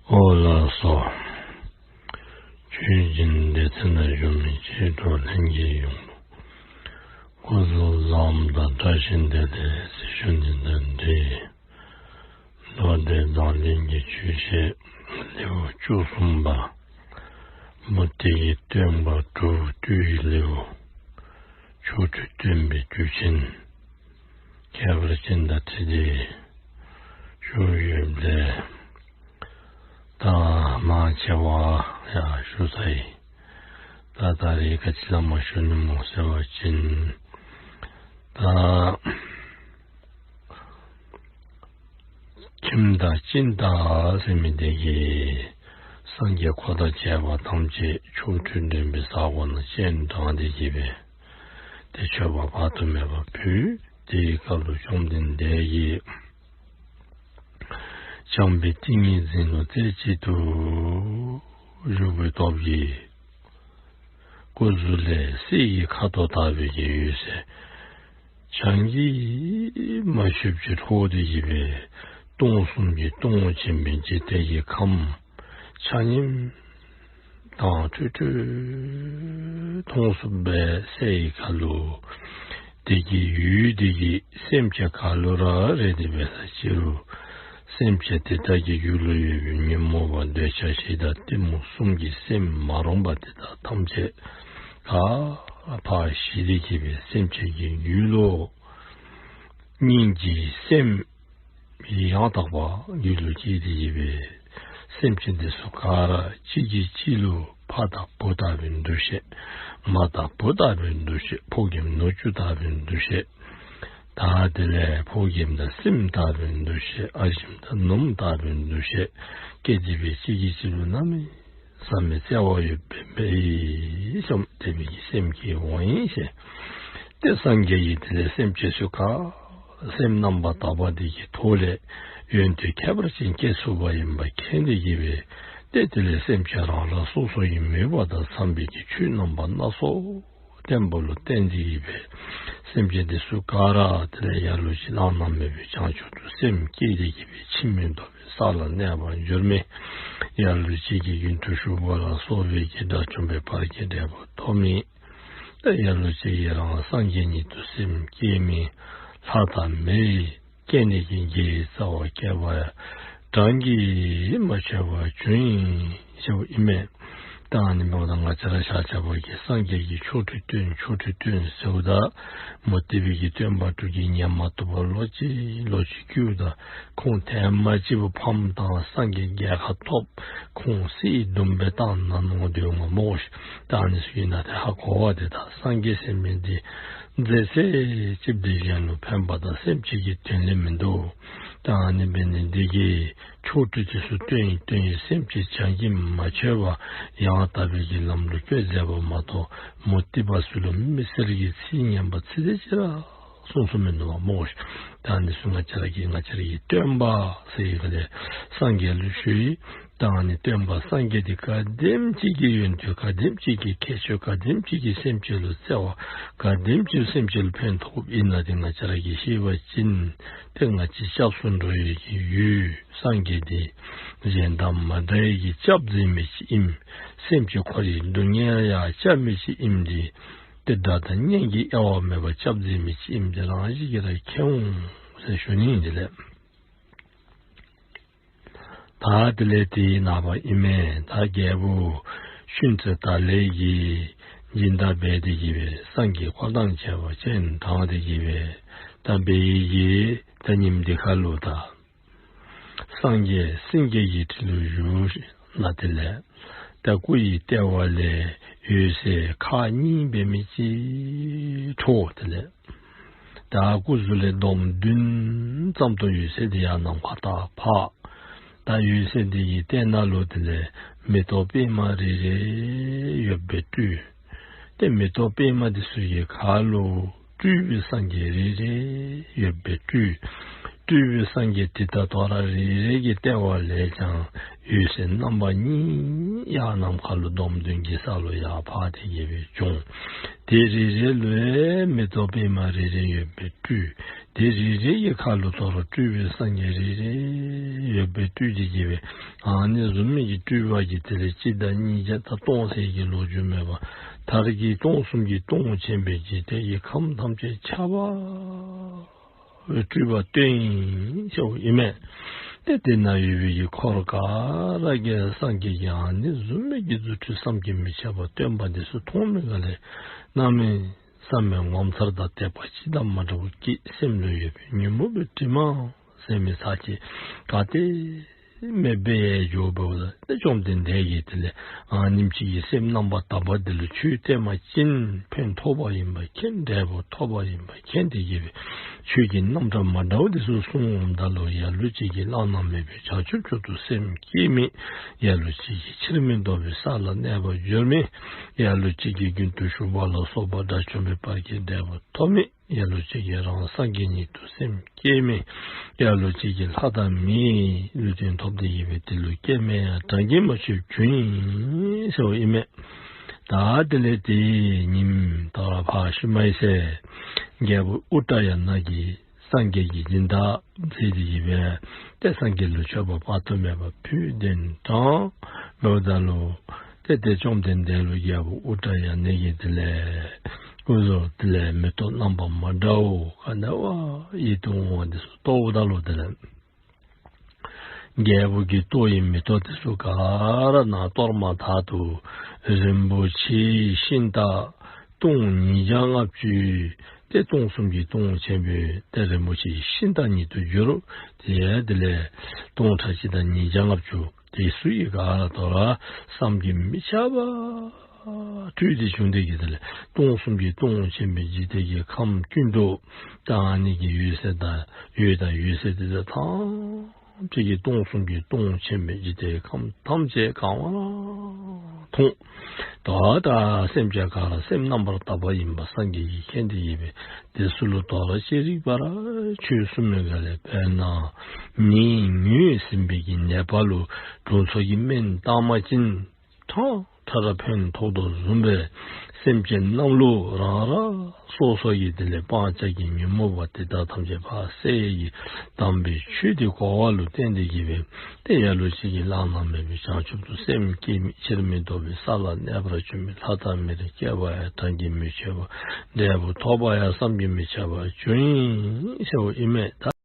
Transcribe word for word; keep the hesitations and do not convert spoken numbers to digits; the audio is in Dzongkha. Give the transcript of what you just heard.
ཨོ་ལགས་སོ། ཆོས་སྦྱིན་སྡེ་ཚན་ནང་བཞུགས་མི་ཆོས་གྲོགས་ལྷན་རྒྱས་ཡོངས་ལུ་སྐུ་གཟུགས་བཟང་པོ་དང་བཀྲ་ཤིས་བདེ་ལེགས་ཟེར་ཞུ་ནི་དང་འབྲེལ། མདོ་སྡེ་མཛངས་བླུན་གྱི་ཆོས་བཤད་ལེའུ་བཅུ་གསུམ་པ། མུ་སྟེགས་ཀྱི་སྟོན་པ་དྲུག་བཏུལ་བའི་ལེའུ། ཆོ་འཕྲུལ་སྟོན་པའི་རྒྱུ་ཅན། ཁྱད་པར་ཅན་དང་འཁྲིལ་ཏེ་ཞུ་ཡོདཔ་ལས། ད་མང་ཆེ་བ་ཡང་ཞུ་ཚར་ཡི། ད་ད་རེས་ག་ཅི་ལས་མར་ཞུ་ནི་སྨོ་ཟེར་བ་ཅིན། ད་ཁྱིམ་བདག་སྦྱིན་བདག་ཟེར་མི་དེ་གིས་སངས་རྒྱས་འཁོར་དང་བཅས་པ་ཐམས་ཅད་ཆོ་འཕྲུལ་སྟོན་པའི་ས་གོ་ནང་སྤྱན་དྲངས་ཏེ་གི་སྦེ་ཏེ་མཆོད་པ་དཔག་ཏུ་མེད་པ་ཕུལ། དེའི་སྐབས་ལུ་བཅོམ་ལྡན་འདས་ཀྱིས་བྱམས་པའི་ཏིང་ངེ་འཛིན་ལུ་རྩེ་གཅིག་ཏུ་བཞུགས་པའི་སྟོབས་ཀྱིས་སྐུ་གཟུགས་ལས་གསེར་གྱི་ཁ་དོག་ལྟ་བུའི་གི་འོད་ཟེར་བྱང་གི་མ་ཆོདཔ་ཅིག་འཕྲོ་སྟེ་གི་སྦེ་སྟོང་གསུམ་གྱི་སྟོང་ཆེན་པོའི་འཇིག་རྟེན་གྱི་ཁམས་ཆ་མཉམ་དྭངས་འཕྲོས་འཕྲོས་མཐོང་ཚུགསཔ་སྦེ་གསལ་བའི་ཁར་ལུ། དེ་གི་འོད་དེ་གིས་སེམས་ཅན་ག་ལུ་ར་རེག་སྟེ་འབད་ས་ཅི་རུང་སེམས་ཅན་དེ་དག་གི་རྒྱུད་ལུ་ཡོད་པའི་ཉོན་མོངས་པ་འདོད་ཆགས་ཞེ་སྡང་གཏི་མུག་གསུམ་གྱི་སེམས་མ་རུངས་པ་དེ་དག་ཐམས་ཅད་ག་ར་ཕར་ཞི་སྟེ་གི་སྦེ་སེམས་ཅན་གྱི་རྒྱུད་ལུ་སྙིང་རྗེའི་སེམས་ཡང་དག་པ་རྒྱུད་ལུ་སྐྱེས་ཏེ་གི་སྦེ་སེམས་ཅན་དེ་ཚུ་ག་ར་གཅིག་གིས་གཅིག་ལུ་ཕ་དང་བུ་ལྟ་བུའི་འདུ་ཤེས། མ་དང་བུ་ལྟ་བུའི་འདུ་ཤེས། ཕོ་རྒནམ་ནུ་གཅུང་ལྟ་བུའི་འདུ་ཤེས། ད་དེ་ལས་ཕོ་རྒནམ་དང་སྲིངམ་ལྟ་བུའི་འདུ་ཤེས། ཨ་ཞེམོ་དང་ནུམོ་ལྟ་བུའི་འདུ་ཤེས་སྐྱེས་ཏེ་སྦེ་གཅིག་གིས་གཅིག་ལུ་གནམ་མེད་ས་མེད་བརྩེ་བ་ཡོདཔ་སྦེ་བསམ་སྟེ་སྦེ་གི་སེམས་བསྐྱེད་འོང་ཡི་ཟེར། ཏེ་སངས་རྒྱས་ཀྱིས་དེ་ལས་སེམས་ཅན་ཚུ་ག་སེམས་རྣམ་པར་དག་པ་དེ་གི་ཐོག་ལས་ཡོན་ཏན་ཁྱད་པར་ཅན་སྐྱེ་ཚུགས་པ་ཡིན་པ་མཁྱེན་ཏེ་གི་སྦེ་ཏེ་དེ་ལས་སེམས་ཅན་རང་རང་སོ་སོ་ཡི་མོས་པ་དང་འཚམས་པའི་གི་ཆོས་རྣམ་པ་སྣ་ཚོགས་བསྟན་པ་ལུ་བརྟེན་ཏེ་གི་སྦེ་སེམས་ཅན་དེ་ཚུ་ག་ར་དེ་ལས་ལ་ལུ་ཅིག་བླ་ན་མེད་པའི་བྱང་ཆུབ་ཏུ་སེམས་བསྐྱེད་དེ་གི་སྦེ་ཕྱིར་མི་ལྡོག་པའི་ས་ལ་གནས་པར་འགྱུར་མི། ལ་ལུ་ཅིག་གིས་རྒྱུན་དུ་ཞུགས་པ་ལ་སོགས་པའི་གི་དགྲ་བཅོམ་པའི་བར་གྱི་འབྲས་བུ་ཐོབ་མི། ཏེ་ལ་ལུ་ཅིག་གིས་རང་སངས་རྒྱས་ཉིད་དུ་སེམས་བསྐྱེད་མི། ལྷ་དང་མི་ཡི་སྐྱེ་གནས་ཀྱི་དགེ་བའི་རྩ་བ་བསྐལ་པ་གྲངས་ཀྱིས་མ་ཆོད་པ་བྱུང་ཡི་ཟེརཝ་ཨིན་མས། ད་ཨ་ནི་འབདཝ་ད་ང་བཅས་ར་ཤ་ཚ་བ་གིས་སངས་རྒྱས་ཀྱིས་ཆོ་འཕྲུལ་སྟོན་ཆོ་འཕྲུལ་སྟོན་ཟེརཝ་ད་མུ་སྟེགས་པའི་གི་སྟོན་པ་དྲུག་གིས་ཉན་མ་བཏུབ་པར་ལོག་ཅི་ལོག་ཅི་བཀུརཝ་ད་ཁོང་ཐེངས་མ་གཅིག་པོ་ཕམ་བཏང་སངས་རྒྱས་རྒྱལ་ཁ་ཐོབ། ཁོང་གསེར་དུམ་སྦེ་བཏང་ནང་ནོར་སྡོད་འོང་སྨོ་ཤིག། ད་ཨ་ནི་ཚུ་གི་ནང་ཏེ་ཧ་གོ་བ་དེ་ད་སངས་རྒྱས་ཟེར་མི་འདི་མཛད་ཚད་ཅིག་འདི་གཞན་ལུ་ཕན་པ་དང་སེམས་ཅན་གྱི་དོན་ལས་མིན་འདུག། ད་ཨ་ནི་འབད་ནི་འདི་གིས་ཆོ་འཕྲུལ་དེ་ཚུ་སྟོན་ཡི་སྟོན་ཡི་སེམས་ཅན་གྲངས་ཀྱིས་མ་ཆོད་པར་ཡང་དག་པའི་གི་ལམ་ལུ་བཀོད་མཛད་པ་མ་གཏོགས་མུ་སྟེགས་པ་ཚུ་ལུ་མི་སེར་གྱིས་ཚིག་ངན་པ་ཚིག་ཚིག་ཅིག་ར་གསུངས་གསུངསམ་མིན་འདུག་པ་སྨོ་ཤིག། ད་ཨ་ནི་ཚུ་ང་བཅས་ར་གིས་ང་བཅས་ར་གི་སྟོན་པ་ཟེར་བའི་སྒང་ལས་སངས་རྒྱས་ལུ་ཞུ་ཡི། ད་ཨ་ནི་སྟོན་པ་སངས་རྒྱས་འདི་ག་དེམ་ཅིག་གི་ཡོན་ཏན་ག་དེམ་ཅིག་གི་ཁྱད་ཆོས་ག་དེམ་ཅིག་གི་སེམས་ཅན་ལུ་བརྩེ་བ་ག་དེམ་ཅིག་སེམས་ཅན་ལུ་ཕན་ཐོགས་ཨིན་ན་འདི་ང་བཅས་ར་གིས་ཤེས་པ་ཅིན་ཏེ་ང་བཅས་སྐྱབས་སུ་འགྲོ་བའི་གི་ཡུལ་སངས་རྒྱས་འདི་གཞན་དང་མ་འདྲ་བའི་གི་སྐྱབས་མཛད་མི་ཅིག་ཨིནམ། སེམས་ཅན་འཁོར་བའི་སྡུག་བསྔལ་ཡང་བསྐྱབ་མི་ཅིག་ཨིནམ་འདི་ཏེ་དགྲ་དང་གཉེན་གྱི་དབྱེ་བ་མེད་པར་སྐྱབས་མཛད་མི་ཅིག་ཨིནམ་འདི་རང་བཞིན་གྱིས་ར་མཁྱེན་འོང་ཟེར་ཞུ་ནི་ཨིན། དེ་ལས་ད་དེ་ལས་དེའི་ནངས་པ་ཨིན་མས། ད་རྒྱལ་པོ་ཤུན་ཙི་ཏ་ལའི་གིས་སྦྱིན་བདག་འབད་དེ་གི་སྦེ་སངས་རྒྱས་འཁོར་དང་བཅས་པ་སྤྱན་དྲངས་ཏེ་གི་སྦེ་ད་འབད་ཡི་གི་ད་ཉིནམ་འདི་ཁར་ལུ་ད་སངས་རྒྱས་སེང་གེ་གི་ཁྲི་ལུ་བཞུགས་ནུག། དེ་ལས་ད་སྐུ་ཡི་ལྟེ་བ་ལས་འོད་ཟེར་ཁག་གཉིས་འབད་མི་ཅིག་འཕྲོ། དེ་ལས་ད་སྐུ་གཟུགས་ལས་འདོམ་བདུན་ཙམ་དུ་འོད་ཟེར་དེ་ཡང་ནམ་མཁའ་ལྟར་འཕགས། ད་འོད་ཟེར་དེ་གི་སྟེང་ན་ལུ་དེ་ལས་མེ་ཏོག་པདྨ་རེ་རེ་ཡོདཔ་སྦེ་སྤྲུལ། ཏེ་མེ་ཏོག་པདྨ་དེ་ཚུ་གི་ཁར་ལུ་སྤྲུལ་པའི་སངས་རྒྱས་རེ་རེ་ཡོདཔ་སྦེ་སྤྲུལ། སྤྲུལ་པའི་སངས་རྒྱས་དེ་དག་དོ་རུང་རེ་རེ་གི་ལྟེ་བ་ལས་ཀྱང་འོད་ཟེར་རྣམ་པ་གཉིས་ཡར་ནམ་མཁའ་ལུ་འདོམ་བདུན་གྱི་ས་ལུ་ཡར་འཕགས་ཏེ་གི་སྦེ་བྱུང་། དེ་རེ་རེ་ལུ་ཡང་མེ་ཏོག་པདྨ་རེ་རེ་ཡོདཔ་སྦེ་སྤྲུལ། དེ་རེ་རེ་གི་ཁར་ལུ་དོ་རུང་སྤྲུལ་པའི་སངས་རྒྱས་རེ་རེ་ ཡོད་པའི་སྤྲུལ་ཏེ་གི་སྦེ་ཨ་ནི་བཟུམ་མའི་གི་སྤྲུལ་པ་གིས་དེ་ལས་གཅིག་དང་གཉིས་བརྒྱ་དང་སྟོང་ཟེར་གྱི་ལོ་རྒྱུས་མེད་པར་མཐར་གྱིས་སྟོང་གསུམ་གྱི་སྟོང་ཆེན་པོའི་འཇིག་རྟེན་གྱི་ཁམས་ཐམས་ཅད་ཁྱབ་པ་སྤྲུལ་པ་སྟོན་ཡི་ཟེརཝ་ཨིན་མས། ཏེ་དེ་ན་ཡོད་པའི་གི་འཁོར་ག་ར་གིས་སངས་རྒྱས་ཀྱི་ཨ་ནི་བཟུམ་མའི་གི་རྫུ་འཕྲུལ་བསམ་གྱིས་མི་ཁྱབ་པ་སྟོན་པ་འདི་ཚུ་མཐོང་མི་ག་ལས་གནམ་མེད་ས་མེད་ངོ་མཚར་དང་དད་པ་ཅི་དང་མ་འདྲཝ་སྐྱེས། སེམས་ལུ་ཡོད་པའི་ཉོན་མོངས་པའི་དྲི་མ་ཟེར་མི་ཚར་གྱིས་ག་ཏེ་མེདཔ་སྦེ་འགྱོཝ་ད་ཏེ་བཅོམ་ལྡན་འདས་ཀྱིས་དེ་ལས་ཨ་ནེམ་ཅིག་གི་སེམས་རྣམ་པར་དག་པ་འདི་ལུ་ཆོས་བསྟན་པ་ཅིན་ཕན་ཐོགས་པ་ཨིན་པ་མཁྱེན། འབྲས་བུ་ཐོབ་པ་ཨིན་པ་མཁྱེན་ཏེ་གི་སྦེ་ཆོས་ཀྱི་རྣམ་གྲངས་མ་འདྲཝ་འདི་ཚུ་གསུངསམ་ད་ལུ་ལ་ལུ་ཅིག་གིས་བླ་ན་མེད་པའི་བྱང་ཆུབ་མཆོག་ཏུ་སེམས་བསྐྱེད་མི། ལ་ལུ་ཅིག་གིས་ཕྱིར་མི་ལྡོག་པའི་ས་ལ་གནས་པར་འགྱུར་མི། ལ་ལུ་ཅིག་གིས་རྒྱུན་དུ་ཞུགས་པ་ལ་སོགས་པ་དགྲ་བཅོམ་པའི་བར་གྱི་འབྲས་བུ་ཐོབ་མི། ལ་ལུ་ཅིག་གིས་རང་སངས་རྒྱས་ཉིད་དུ་སེམས་བསྐྱེད་མི། ལ་ལུ་ཅིག་གིས་ལྷ་དང་མིའི་ལུས་རྟེན་ཐོབ་སྟེ་ཡོད་པའི་དེ་ལུ་སྐྱེ་མེད་ཡང་གྲངས་ཀྱིས་མ་ཆོདཔ་བྱུང་ཡི་ཟེརཝ་ཨིན་མས། ད་དེ་ལས་དེའི་ཉིནམ་དོ་རུང་ཕར་ཤུལ་མའི་ཚེ་རྒྱལ་པོ་ཨུ་ཏྲ་ཡ་ན་གིས་སངས་རྒྱས་ཀྱི་སྦྱིན་བདག་མཛད་དེ་གི་སྦེ་ཏེ་སངས་རྒྱས་ལུ་མཆོད་པ་དཔག་ཏུ་མེད་པ་ཕུལ་གདན་དྲངས་འབདཝ་ད་ལུ་ཏེ་ཏེ་བཅོམ་ལྡན་འདས་ལུ་རྒྱལ་པོ་ཨུ་ཏྲ་ཡ་ན་གིས་དེ་ལས་སྐུ་གཟུགས་དེ་ལས་མེ་ཏོག་རྣམ་པ་མ་འདྲཝ་ག་ནི་བ་ཡིད་དུ་འོང་བ་འདི་ཚུ་བསྟོདཔ་ད་ལུ་དེ་ལས་རྒྱལ་པོ་གིས་བསྟོད་པའི་མེ་ཏོག་འདི་ཚུ་ག་ར་ནང་གཏོར་མ་དག་ཏུ་རིན་པོ་ཆེའི་ཤིང་རྟ་སྟོང་ཉིས་བརྒྱ་ལྔ་བཅུ་ཏེ་སྟོང་གསུམ་གྱི་སྟོང་ཆེན་པོའི་ཏེ་རིན་པོ་ཆེའི་ཤིང་རྟ་ཉིད་དུ་གྱུར། ཏེ་དེ་ལས་སྟོང་ཕྲག་གཅིག་དང་ཉིས་བརྒྱ་ལྔ་བཅུ་དེ་ཚུ་ཡང་ག་ར་དོ་རུང་བསམ་གྱིས་མི་ཁྱབ་པ་སྤྲུལ་ཏེ་བྱུང་སྟེ་གི་དེ་ལས་སྟོང་གསུམ་གྱི་སྟོང་ཆེན་པོའི་འཇིག་རྟེན་གྱི་ཁམས་ཀུན་ཏུ་ད་ཨ་ནི་གི་འོད་ཟེར་དང་འོད་དང་འོད་ཟེར་དེ་ཚུ་ཐམས་ཅད་ཀྱིས་སྟོང་གསུམ་གྱི་སྟོང་ཆེན་པོའི་འཇིག་རྟེན་ཁམས་ཐམས་ཅད་གང་བ་ལ་མཐོང་། ད་ད་སེམས་ཅན་ག་ར་སེམས་རྣམ་པར་དག་པ་ཨིན་པ་སངས་རྒྱས་ཀྱིས་མཁྱེན་ཏེ་ཡོད་པས། དེ་ཚུ་ལུ་དོ་རུང་ཅི་རིགས་པ་ར་ཆོས་གསུངས་མི་ག་ལས་དཔེར་ན་ནད་ངོས་ཟིན་པའི་གི་ནད་པ་ལུ་དྲུང་འཚོ་གིས་སྨན་བཏང་པ་ཅིན་ཁྲང་ཁྲ་ར་ཕན་ཐོགས་དོ་བཟུམ་སྦེ་སེམས་ཅན་རྣམས་ལུ་རང་རང་སོ་སོ་གི་དེ་ལས་སྤང་བྱ་གི་ཉོན་མོངས་པ་དེ་དག་ཐམས་ཅད་ཕར་བསལ་ཡི་གི་དམ་པའི་ཆོས་དེ་གོ་བ་ལུ་བརྟེན་ཏེ་གི་སྦེ་ཏེ་ལ་ལུ་ཅིག་གིས་བླ་ན་མེད་པའི་བྱང་ཆུབ་ཏུ་སེམས་བསྐྱེད་མི། ཕྱིར་མི་ལྡོག་པའི་ས་ལ་གནས་པར་འགྱུར་མི། ལྷ་དང་མིར་སྐྱེ་བ་ཡང་གྲངས་ཀྱིས་མི་ཆོད་པ། འབྲས་བུ་ཐོབ་པ་ཡང་བསམ་གྱིས་མི་ཁྱབ་པ་བྱུང་ཡི་ཟེརཝ་ཨིན་མས། ད་